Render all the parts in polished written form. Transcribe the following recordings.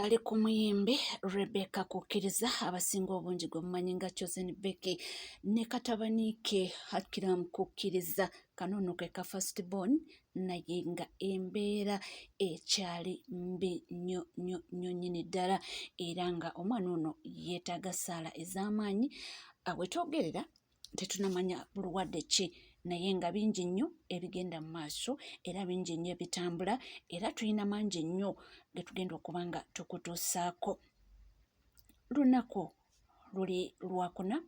Tukyali ku muyimbi Rebecca Kukkiriza abasinga obungi gwe mumanyi nga Chosen Becky ne katabani ke Hakiram Kukkiriza kano nno ke ka first born naye nga embeera ekyali mbi nnyo nnyo nnyo nnyini ddala era nga omwana ono yeetaaga ssaala ez'amaanyi wetwogerera tetunamanya bulwadde ki naye nga bingi nnyo ebigenda mu maaso era bingi nnyo ebitambula era tulina mangi nnyo ge tugenda okuba nga tukutuusaako. Lunaku luli lwakuna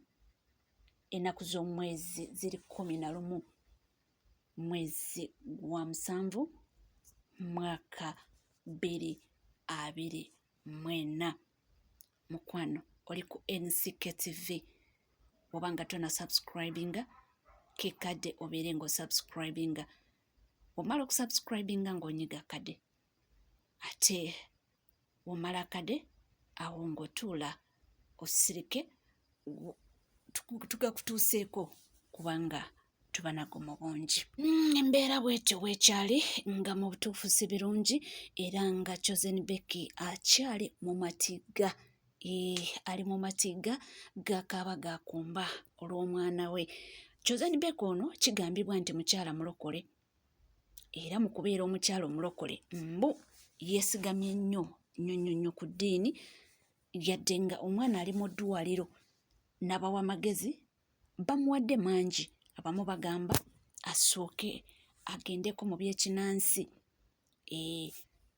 ennaku z'omwezi ziri 11 mwezi gwa musanvu mwaka 2024. Mukwano oli ku NCK TV oba nga tona subscribinga kekadde obeere nga osubscribinga omala okusubscribinga ng'onyiga kade ate omala kade awo ng'otuula osirike tugakutuuseeko kubanga tuba nago mu bungi. Embeera bwetyo bwekyali nga mu butuufu si birungi era nga Chosen Becky akyali mu matigga ali mu matigga gakaaba gakumba olw'omwana we. Chosen Becky ono kigambibwa nti mukyala mulokole era mu kubeera omukyala omulokole mbu yeesigamye nnyo nnyo nnyo nnyo ku ddiini yadde nga omwana ali mu ddwaliro n'abawa amagezi bamuwadde mangi abamu bagamba asooke agendeko mu by'ekinansi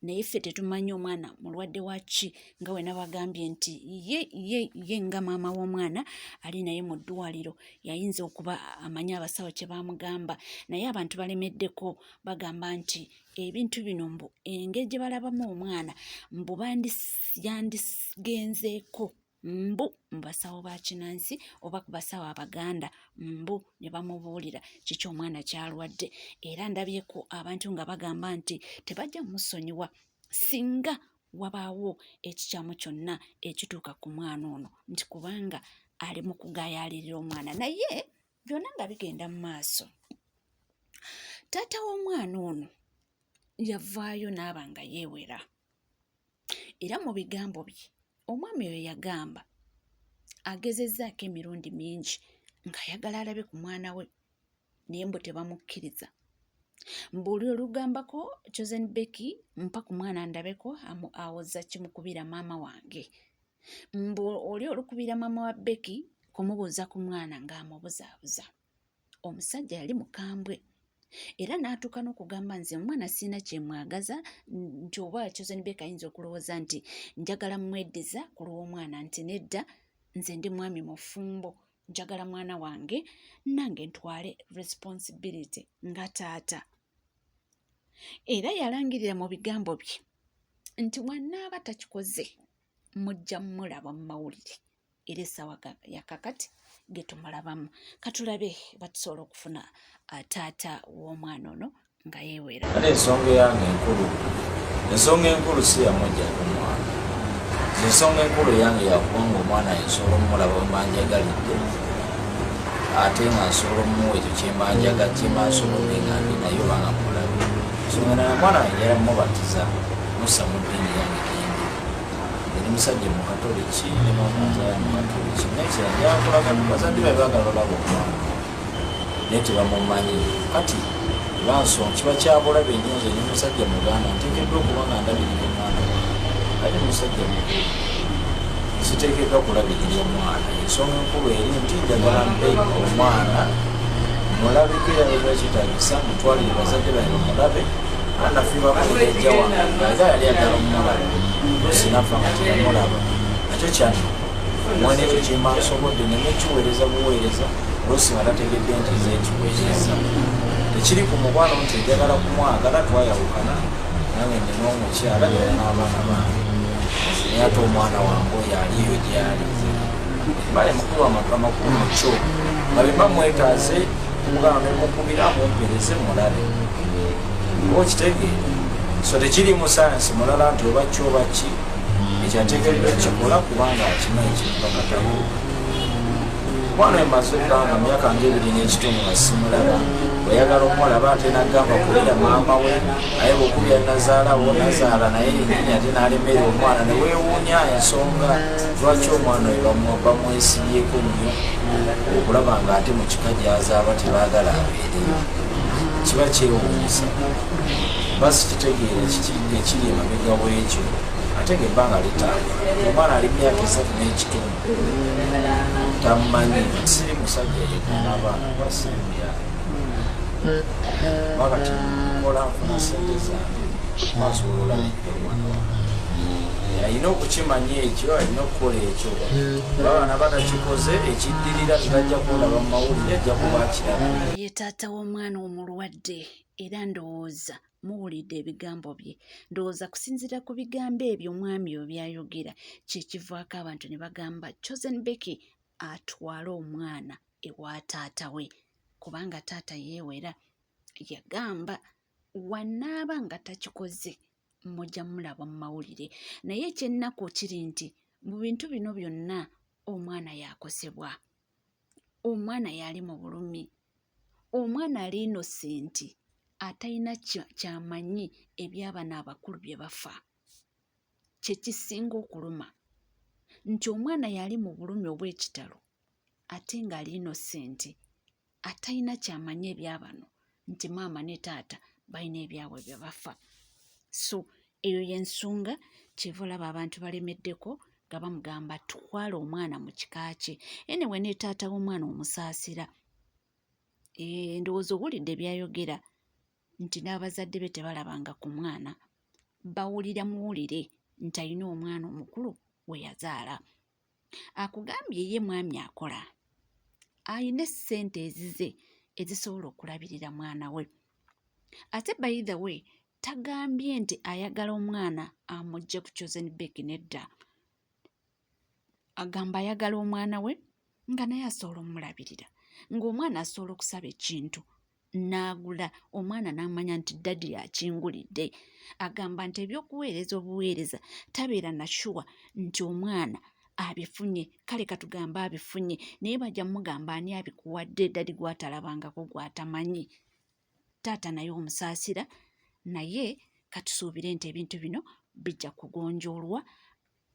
naye ffe tetumanyi omwana mulwadde wa ki nga we nabagambye nti ye ye ye nga maama w'omwana ali naye mu ddwaliro yayinza okuba amanyi abasawo kye bamugamba naye abantu balemeddeko bagamba nti ebintu bino mbu engeri gye balabamu omwana mbu yandigenzeeko mbu mu basawo ba kinansi oba ku basawo abaganda mbu ne bamubuulira kiki omwana ky'alwadde era ndabyeko abantu nga bagamba nti tebajja musonyiwa singa wabaawo ekikyamu kyonna ekituuka ku mwana ono nti kubanga ali mu kugayaalirira omwana naye byonna nga bigenda mu maaso. Taata w'omwana ono yavaayo n'aba nga yeewera era mu bigambo bye omwami oyo yagamba agezezzaako emirundi mingi ng'ayagala alabe ku mwana we naye mbu tebamukkiriza. Mbu oli olugambako Chosen Becky mpa ku mwana ndabeko awoza kimukubira maama wange. Mbu oli olukubira maama wa Becky kumubuuza ku mwana ng'amubuzaabuza. Omusajja yali mukambwe era n'atuuka n'okugamba nze omwana sirina kye mwagaza nti oba Chosen Becky ayinza okulowooza nti njagala mmweddiza ku lw'omwana nti nedda nze ndi mwami mufumbo njagala mwana wange nange ntwale responsibility nga taata. Era yalangirira mu bigambo bye nti bw'anaaba takikoze mujja mmulaba mu mawulire. Era essaawa yakakati ge tumulabamu katulabe batusobola okufuna taata w'omwana ono nga yeewera. Ate ensonga eyange enkulu ensonga enkulu si yamujjako mwana ensonga enkulu eyange yakubanga omwana nsobola omulaba wemba njagalidde ate nga nsobola omuwa ekyo kyemba njaga kyemba nsobodde nga ndi naye oba nga mulabe ensonga endala mwana wange njagala mubatiza mussa mu ddiini yange gyendi ndi musajja mukatoliki ne maama nzaala mukatoliki naye kirala njagala kulaga bazadde be baagala olaba omwana naye tebamumanyi kati bansonga kiba kyabulabe nnyo nze ndi musajja muganda nteekeddwa okuba nga ndabirira omwana wange ate musajja mukulu siteekeddwa kulabirira omwana ensonga enkulu eri nti njagala mpe omwana mulabeko era bwe kyetaagisa mutwalire bazadde bange bamulabe anafiirwako ne jjajja wange nga era yali ayagala omulaba lusi nafa nga teyamulaba nakyo kyano omwana ekyo kyemba nsobodde neme kiweereza buweereza lusi nga tategedde nti nze nkiweereza tekiri ku mukwano nti njagala kumwagala twayawukana nange nina omukyala nina n'abaana bange naye ate omwana wange oyo aliyo gyali bale mukulu amatu amakulu mukyo nga bemba mwetaaze mugamba nemukubira mumpereze mulabe oba okitegeera so tekiri mu sayansi mulala nti oba ki oba ki ekyo ateekeddwa kikola kubanga akimanyi kimukakatako omwana oyo maze ebbanga myaka nga ebiri n'ekitundu nga simulaba. Oyagala omulaba ate nagamba kubira maama we, naye bwokubya nazaala wo nazaala naye yenyini ate n'alemera omwana, ne weewuunya ensonga lwaki omwana oyo bamwesibyeko nnyo okulaba nga ate mu kika gy'azaaba tebaagala abeereyo. Kiba kyewuunyisa, basi kitegeera kiki ekiri emabega w'ekyo, ate ng'ebbanga litambula. Omwana ali myaka 3 n'ekitundu tamumanyi. Siri musajja yegaana abaana kuba siri muyaye, wakati nkola nfuna sente zange masobola olabirira omwana wange. Alina okukimanya ekyo, alina okukola ekyo. Babaana batakikoze, ekiddirira tetajja kulaba mu mawulire, ajja kuba akiraba. Ye taata w'omwana omulwadde, era ndowooza muwulidde ebigambo bye. Ndowooza kusinziira ku bigambo ebyo omwami oyo by'ayogera, kyekivaako abantu ne bagamba Chosen Becky atwale omwana ewa taata we, kubanga taata yeewera yagamba wanaaba nga takikoze mujja mulaba mu mawulire. Naye ekyennaku kiri nti mu bintu bino byonna omwana yakosebwa, omwana yali mu bulumi, omwana ali innocent atalina kyamanyi eby'abano abakulu bye bafa. Kye kisinga okuluma nti omwana yali mu bulumi obw'ekitalo ate ng'ali innocent atalina kyamanyi ebyabano nti maama ne taata balina ebyabwe bye bafa. So eyo y'ensonga kyeva olaba abantu balemeddeko nga bamugamba twala omwana mu kika kye. Anyway, ne taata w'omwana omusaasira, ndowooza owulidde by'ayogera nti n'abazadde be tebalabanga ku mwana, bawulira muwulire nti alina omwana omukulu we yazaala. Akugambye ye mwami akola, alina essente ezize ezisobola okulabirira mwana we. Ate by the way, tagambye nti ayagala omwana amuggye ku Chosen Becky, nedda. Agamba ayagala omwana we nga naye asobola omulabirira, ng'omwana asobola okusaba ekintu n'agula, omwana n'amanya nti daddy akingulidde. Agamba nti ebyokuweereza obuweereza tabeera na sure nti omwana abifunye, kale katugambe abifunye, naye bajja mugamba ani abikuwadde, daddy gw'atalabangako gw'atamanyi. Taata naye omusaasira, naye katusuubire nti ebintu bino bijja kugonjoolwa,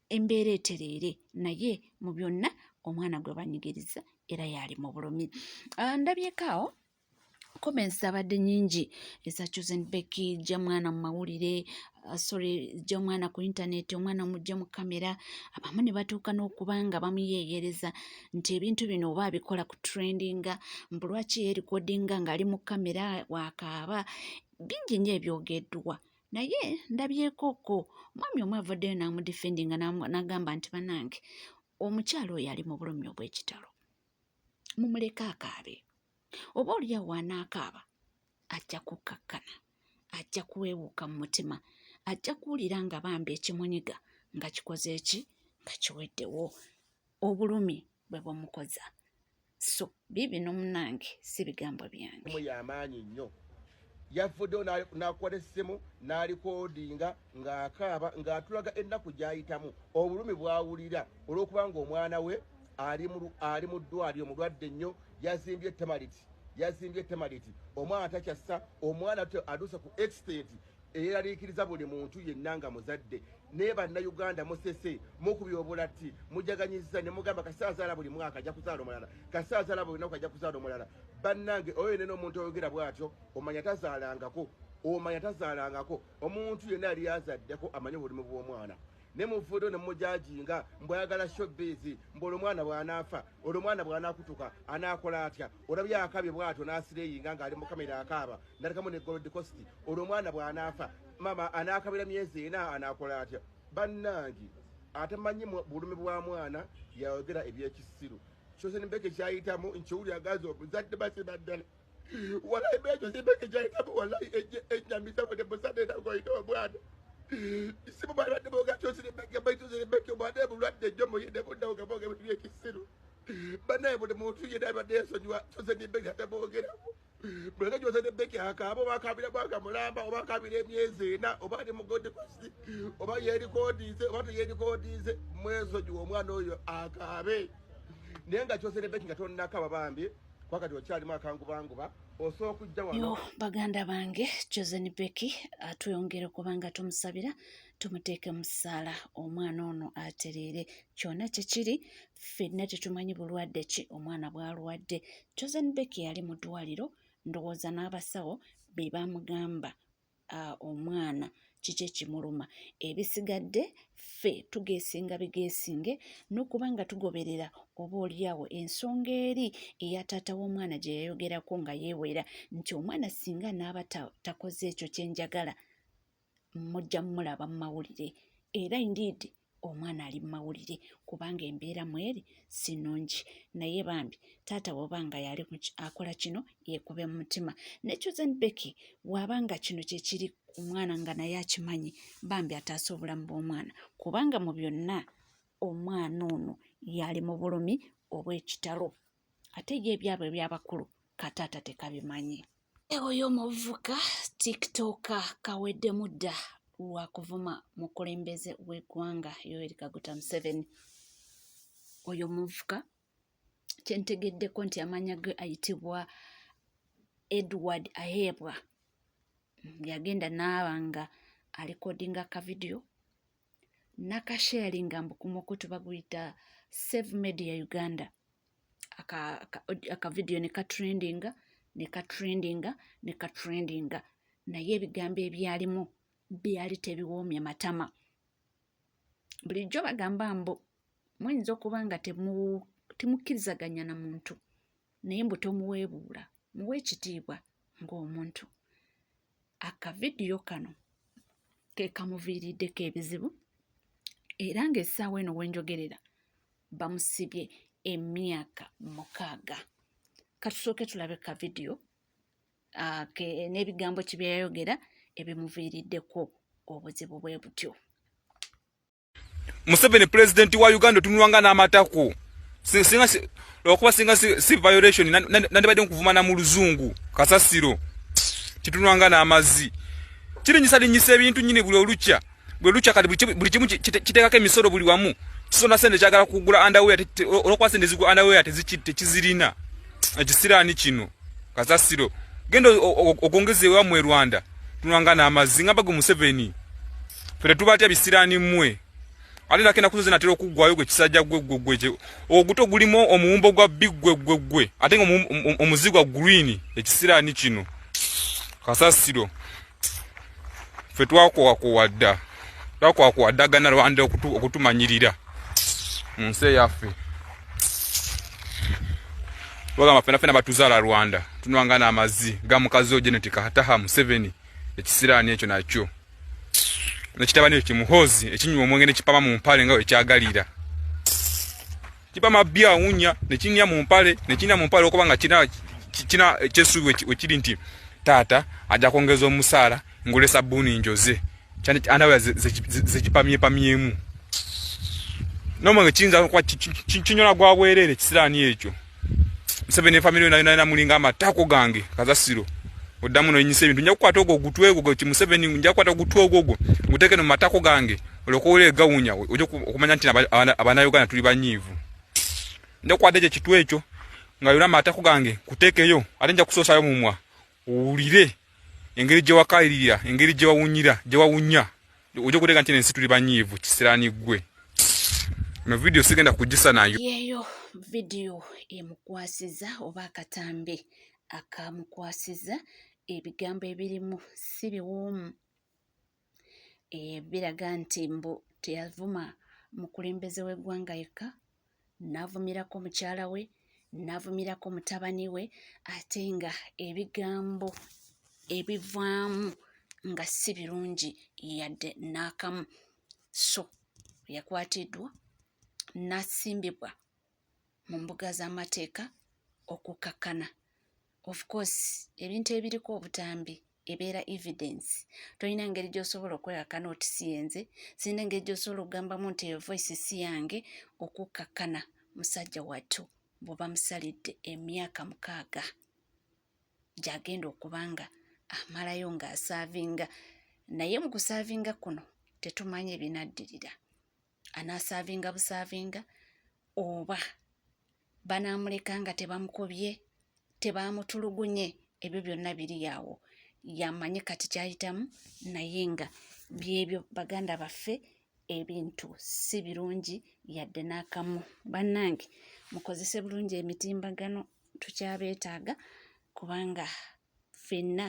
embeera etereere. Naye mu byonna omwana gwe banyigiriza era y'ali mu bulumi. Ndabyeko awo comments zabadde nnyingi eza Chosen Becky, jja mwana mu mawulire, sorry, jja omwana ku internet, omwana mujje mu kamera. Abamu ne batuuka n'okuba nga bamuyeeyereza nti ebintu bino oba abikola ku trendinga, mbu lwaki yeerikodinga ng'ali mu kamera wakaaba. Bingi nnyo ebyogeddwa, naye ndabyekoko omwami omu avuddeyo n'amudefendinga n'agamba nti bannange omukyala oyo ali mu bulumi obw'ekitalo, mumuleke akaabe, oba oliawo anaakaaba ajja kukkakkana, ajja kuweewuuka mu mutima, ajja kuwulira nga bambi ekimunyiga nga kikoze eki, nga kiweddewo, obulumi bwe bumukoza. So biibino munnange, si bigambo byange. Y'amaanyi nnyo yavuddeyo n'akwata essimu n'alikodinga ng'akaaba, ng'atulaga ennaku gy'ayitamu, obulumi bw'awulira olw'okuba ng'omwana we ali mu ddwaliro mulwadde nnyo. Yazimbye temaliti, yazimbye temaliti, omwana takyassa, omwana atuuse ku extent eyeraliikiriza buli muntu yenna nga muzadde. Naye Bannayuganda musese, mukubye obulatti, mujaganyizza ne mugamba kasaazaala buli mwaka ajja kuzaala omulala, kasaazaala buli lunaku ajja kuzaala omulala. Bannange, oyo yenna omuntu oyogera bw'atyo omanya tazaalangako, omanya tazaalangako. Omuntu yenna yali azaddeko amanyi obulimu bw'omwana. Ne muvudde ne mujajinga mbu ayagala showbiz, mbu olwo omwana bw'anaafa, olwo omwana bw'anaakutuka anaakola atya? Olabye akabye bw'atyo n'asireyinga ng'ali mu kamera akaaba nalekamu ne Gold Coast. Olwo omwana bw'anaafa, mama anaakabira myezi 4, anaakola atya? Bannange, atamanyi bulumi bwa mwana yayogera ebyekisiru. Chosen Becky kyayitamu nkiwulira, gazi omuzadde mazima ddala, walayi bekyo Becky kyayitamu, walayi enyamiza buli muzadde nagoyina omwana. Simu balwadde boga Chosen Becky, Chosen Becky omwana bulwadde nnyo muyinde buddawo nga boga ebintu byekisiru. Bannaye, buli muntu yenna abadde yesonyiwa Chosen Becky atamwogeramu. Muleke Chosen Becky akaaba, oba akaabira mwaka mulamba, oba akaabira emyezi 4, oba ali mu Gold Coast, oba yeerikodinze oba teyeerikodinze, mwesonyiwa omwana oyo akaabe. Naye nga Chosen Becky nga tonnakaba bambi, kwakati okyalimu akangubanguba. Osobola okujja wano. Yo baganda bange, Chosen Becky atweyongere okuba nga tumusabira, tumuteeke mu ssaala omwana ono atereere. Kyonna kyekiri, ffenna tetumanyi bulwadde ki omwana bw'alwadde. Chosen Becky yali mu ddwaliro, ndowooza n'abasawo be bamugamba omwana kiki ekimuluma. Ebisigadde ffe tugeesinga bigeesinge n'okuba nga tugoberera oba oliawo ensonga eri eya taata w'omwana gye yayogerako nga yeewera nti omwana singa n'aba takoze ekyo kye njagala, mujja mumulaba mu mawulire. Era indeed omwana ali mu mawulire kubanga embeera mweri si nnungi. Naye bambi taata bw'oba nga yali akola kino, yeekube mu mutima. Ne Chosen Becky bw'aba nga kino kye kiri ku mwana nga naye akimanyi, bambi ataasa obulamu bw'omwana, kubanga mu byonna omwana ono yali mu bulumi obw'ekitalo, ate ye ebyabwe eby'abakulu kataata tekabimanyi. Oyo omuvubuka TikToker kaweddemu dda lwa kuvuma mukulembeze w'eggwanga Yoweri Kaguta Museveni. Oyo omuvubuka kyentegeddeko nti amanya ge ayitibwa Edward Aheebwa, yagenda n'aba nga alikodinga akavidiyo nakasharinga mbu ku mukutu baguyita Save Media Uganda. Akavidiyo ne katrendinga, ne katrendinga, ne katrendinga, naye ebigambo ebyalimu byali tebiwoomya matama. Bulijjo bagamba mbu muyinza okuba nga temukkirizaganya na muntu, naye mbu tomuweebuula, muwe ekitiibwa ng'omuntu. Akavidiyo kano ke kamuviiriddeko ebizibu, era ng'essaawa eno wenjogerera bamusibye emyaka 6. Katusooke tulabe kavidiyo n'ebigambo ki bye yayogera ebimuviiriddeko obuzibu bwe butyo. Museveni, pulezidenti wa Uganda, otunulwanga n'amatako. Singa lwakuba singa si violation, nandibadde nkuvumana mu Luzungu. Kasasiro kitunulwanga n'amazzi, kirinyisa linyisa ebintu nyini buli olukya, buli olukya. Kati buli kimu kiteekako emisolo, buli wamu kisonda sente. Kyagala kugula underwear, olwokuba sente zigula underwear tekizirina. Ekisiraani kino kasasiro, genda ogongeze ewammwe e Rwanda. Tunwanga n'amazzi nga bago. Museveni, ffe tetubatya, bisiraani mmwe. Ate nako enaku zo zinatera okuggwayo. Gwe kisajja gwe, gwe gwe, oguto gulimu omuwumbo gwa bbi, gwe gwe gwe, ate nga omuzi gwa green. Ekisiraani kino kasasiro, ffe twakowakowa dda, twakowakowa dda gana Rwanda okutumanyirira mu nsi eyaffe. Bagamba fena fena batuzaala Rwanda. Tunwanga n'amazzi ga mukazi o Janet Kataha Museveni. Ekisiraani ekyo nakyo nekitabani ekyo kimuhoozi ekinywa omwenge nekipama mu mpale nga wekyagalira. Kipama bbi, awunya nekinya mu mpale, nekinya mu mpale, okuba nga kina kina ekyesuubi wekiri nti taata ajja kwongeza omusaala ngule sabbuuni njoze andawe zekipamyepamyemu nomwenge kiyinza kuba kinyola gwa bwereere. Ekisiraani ekyo Museveni ne family yona yona mulinga amatako gange. Kasasiro, oddamu noyinyisa ebintu, nja kukwata ogwo ogutwe ogwo ki Museveni, nja kukwata ogutwe ogwo ogwo nguteeke no mu matako gange, olyoke owulire gawunya, ojja okumanya nti Abannayuganda tuli banyiivu. Nja kukwata ekyo ekitwe ekyo nga yona amatako gange kuteekeyo, ate nja kusoosayo mumwa owulire engeri gye wakayirira, engeri gye wawunyira, gye wawunya, ojja okuteeka nti ensi tuli banyiivu. Kisiraani ggwe, no vidiyo sigenda kugisa nayo. Yeeyo vidiyo emukwasiza oba akatambi akamukwasiza ebigambo ebirimu si biwoomu. Biraga nti mbu teyavuma mukulembeze w'eggwanga yekka, n'avumirako mukyala we, n'avumirako mutabani we, ate nga ebigambo ebivaamu nga si birungi yadde n'akamu. So yakwatiddwa n'asimbibwa mu mbuga z'amateeka okukakkana. Of course ebintu ebiriko obutambi ebeera evidence. Tolina ngeri gy'osobola okwewakana oti si yenze, sirina engeri gy'osobola okugambamu nti eyo voice si yange. Okukkakkana musajja wattu bwe bamusalidde emyaka 6 gy'agenda okuba nga amalayo ng'asaavinga, naye mu kusaavinga kuno tetumanyi ebinaddirira. Anaasaavinga busaavinga oba banaamuleka nga tebamukubye, tebamutulugunye? Ebyo byonna biri awo, yamanyi kati kyayitamu, naye nga byebyo baganda baffe, ebintu si birungi yadde n'akamu. Bannange, mukozese bulungi emitimbagano, tukyabeetaaga kubanga ffenna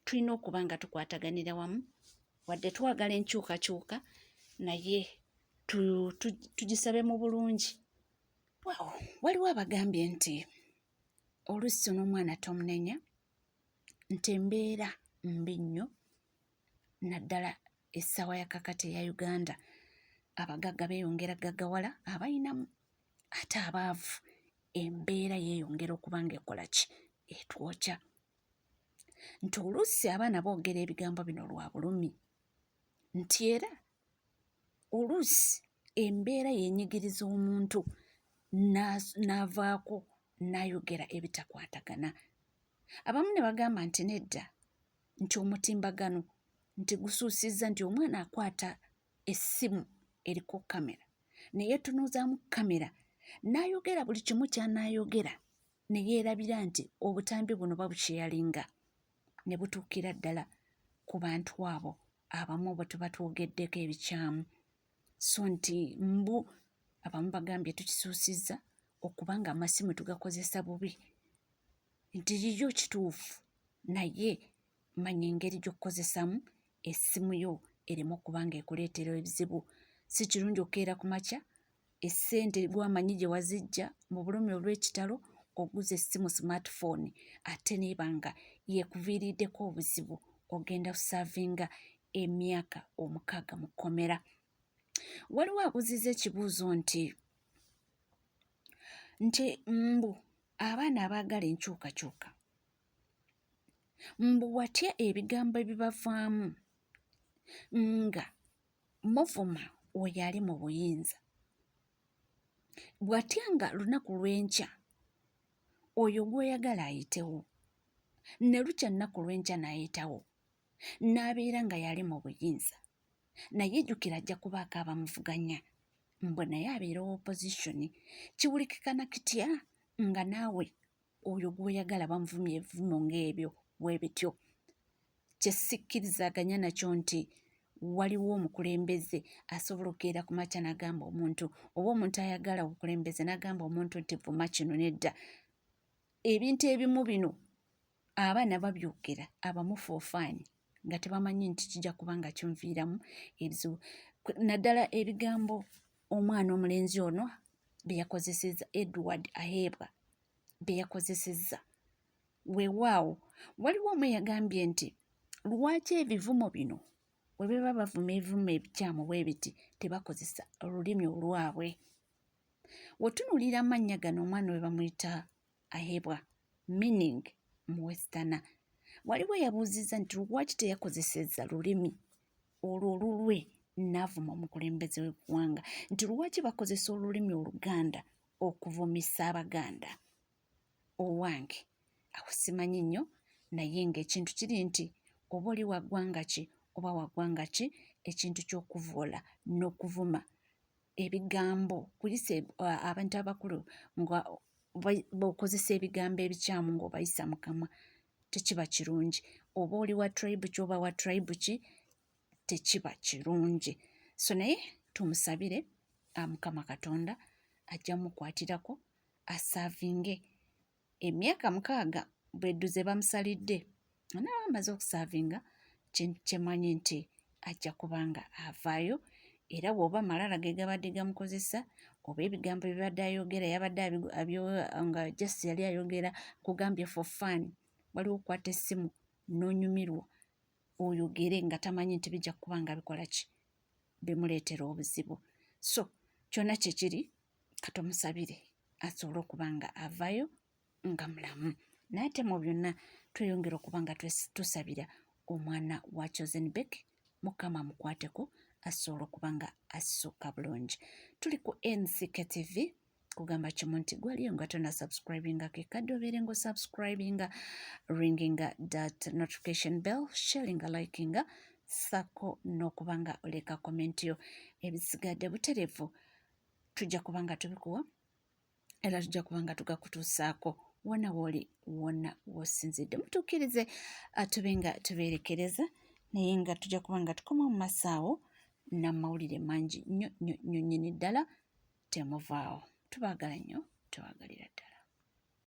tulina okuba nga tukwataganira wamu. Wadde twagala enkyukakyuka, naye tugisabe mu bulungi. Waawo, waliwo abagambye nti oluusi n'omwana tomunenya, nti embeera mbi nnyo, naddala essaawa ya kakati eya Uganda. Abagagga beeyongera gaggawala abayinamu, ate abaavu embeera yeeyongera okuba nga ekola ki, etwokya, nti oluusi abaana boogera ebigambo bino lwa bulumi, nti era oluusi embeera yenyigiriza omuntu n'avaako n'ayogera ebitakwatagana. Abamu ne bagamba nti nedda, nti omutimbagano nti gusuusizza, nti omwana akwata essimu eriko kamera ne yeetunuuzaamu kamera n'ayogera buli kimu ky'anaayogera, ne yeerabira nti obutambi buno babukyeyalinga ne butuukira ddala ku bantu abo abamu bwe tuba twogeddeko ebikyamu. So nti mbu abamu bagambye tukisuusizza okuba nga amasimu tugakozesa bubi, nti yiyo kituufu, naye manya engeri gy'okukozesamu essimu yo ereme okuba nga ekuleetera ebizibu. Si kirungi okukeera ku makya, essente gwamanyi gye wazijja mu bulumi olw'ekitalo, oguza essimu smartphone, ate neeba nga yekuviiriddeko obuzibu, ogenda kusaavinga emyaka 6 mu kkomera. Waliwo abuuzizza ekibuuzo nti mbu abaana abaagala enkyukakyuka, mbu watya ebigambo ebibavaamu nga muvuma oyo ali mu buyinza, bw'atya nga lunaku lw'enkya oyo gw'oyagala ayitewo, ne lukya nnaku lw'enkya n'ayitawo n'abeera nga yali mu buyinza, naye jjukira ajja kubaako abamuvuganya, mbwe naye abeera opposition. Kiwulikikana kitya nga naawe oyo gw'oyagala bamuvumya ebivumo ng'ebyo bwe bityo? Kye sikkirizaganya nakyo nti waliwo omukulembeze asobola okukeera ku makya n'agamba omuntu, oba omuntu ayagala obukulembeze n'agamba omuntu nti vuma kino. Nedda, ebintu ebimu bino abaana babyogera abamu for fun nga tebamanyi nti kijja kuba nga kinviiramu ebizibu, naddala ebigambo omwana omulenzi ono bye yakozesezza, Edward Aheebwa bye yakozesezza. Weewaawo waliwo omu eyagambye nti lwaki ebivumo bino bwe biba bavuma ebivumo ebikyamu bwe biti tebakozesa olulimi olwabwe? Wetunuulira amannya gano, omwana we bamuyita Aheebwa, meaning muwestana. Waliwo eyabuuzizza nti lwaki teyakozesezza lulimi olwo olulwe n'avuma omukulembeze w'eggwanga, nti lwaki bakozesa olulimi Oluganda okuvumisa Abaganda? Owange, awo simanyi nnyo, naye ng'ekintu kiri nti oba oli wa ggwanga ki oba wa ggwanga ki, ekintu ky'okuvoola n'okuvuma ebigambo kuyisa abantu abakulu nga bw'okozesa ebigambo ebikyamu ng'obayisa mu kamwa tekiba kirungi. Oba oli wa tribe ki oba wa tribe ki, tekiba kirungi. So naye tumusabire, Mukama Katonda ajja mukwatirako asaavinge emyaka 6 bwedduze bamusalidde. Anaaba amaze okusaavinga, kyemanyi nti ajja kuba nga avaayo. Era bw'oba malala ge gabadde gamukozesa oba ebigambo byebadde ayogera yabadde nga just yali ayogera kugambye for fun, waliwo okukwata essimu n'onyumirwa oyogere nga tamanyi nti bijja kuba nga bikola ki, bimuleetera obuzibu. So kyonna kyekiri, katomusabire asobole okuba nga avaayo nga mulamu. Naye ate mu byonna tweyongera okuba nga tusabira omwana wa Chosen Becky, Mukama amukwateko asobola okuba nga assuuka bulungi. Tuli ku NCK TV. Kugamba kimu nti gwaliyo nga tona subscribinga, kekadde obeere nga osubscribinga, ringinga that notification bell, sharinga, likinga, sako n'okuba nga oleka comment yo. Ebisigadde butereevu tujja kuba nga tubikuwa era tujja kuba nga tugakutuusaako. Wona wooli, wonna wosinzidde, mutukkirize tube nga tubeerekereza, naye nga tujja kuba nga tukoma mu masaawo n'amawulire mangi nnyo nnyo nnyo nnyini ddala. Temuvaawo, tubaagala nnyo.